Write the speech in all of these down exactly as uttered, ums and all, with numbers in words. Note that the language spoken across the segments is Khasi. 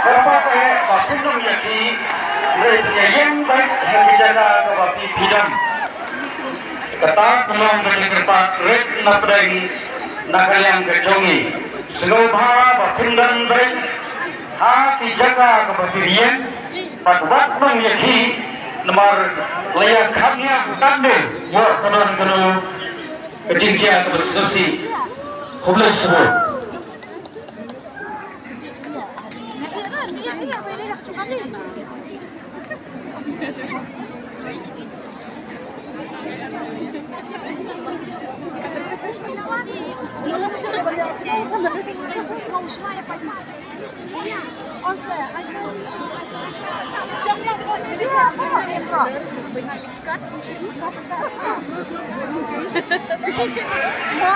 Kyrpad eh ba phin ym ïakhih, hynrei phin ïeng beit ha ki jaka kaba phi phi don. Kata ka long ka jingkyrpad rit na pdeng na ka liang ka jong ngi. Sngewbha ba phin don beit ha ki jaka kaba phi ïeng, bad wat nym ïakhih, namar la ïa kham ïa ka kane ïoh ka don kano ka jingjia kaba sngewsih. Khublei shibun.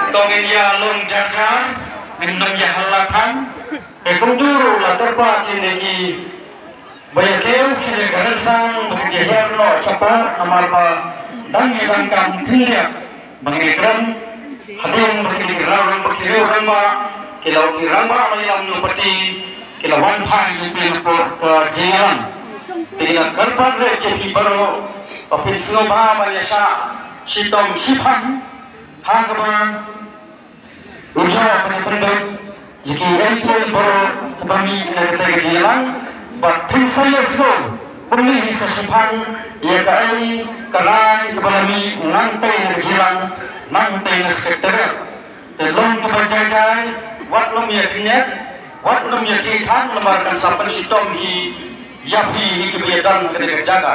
To ngin ïa long jaka, ngin nym ïa hala than. Te kumjuh ruh la kyrpad ïa kine ki ba ïa kiew sha ka rynsan ba ki hiar noh shapoh, namar ba dang ïa dang kam khyndiat ba ngi kren hadien ba ki riew rangbah, ba ki riew rangbah, ki la ki rangbah ba ïalam ïa u party, ki la wan phai ïa u pyn hapoh ka jingïalang. Te ngi la kyrpad ruh ïa ki baroh ba phin sngewbha ban ïa shah shitom shiphang ha kaba u jia ban pyndep ïa ki eiei baroh kiba mih na kata ka jingïalang, bad phin sa ïohsngew kumne hi sa shiphang ïa kaei ka rai kaba la mih nangtei na ka jingïalang, nangtei na secretariat. Te long kaba jai jai, wat nym ïa khyndiat, wat nym ïa khie than, namar kan sa pynshitom hi ïa phi hi kiba ïa don ha kane ka jaka.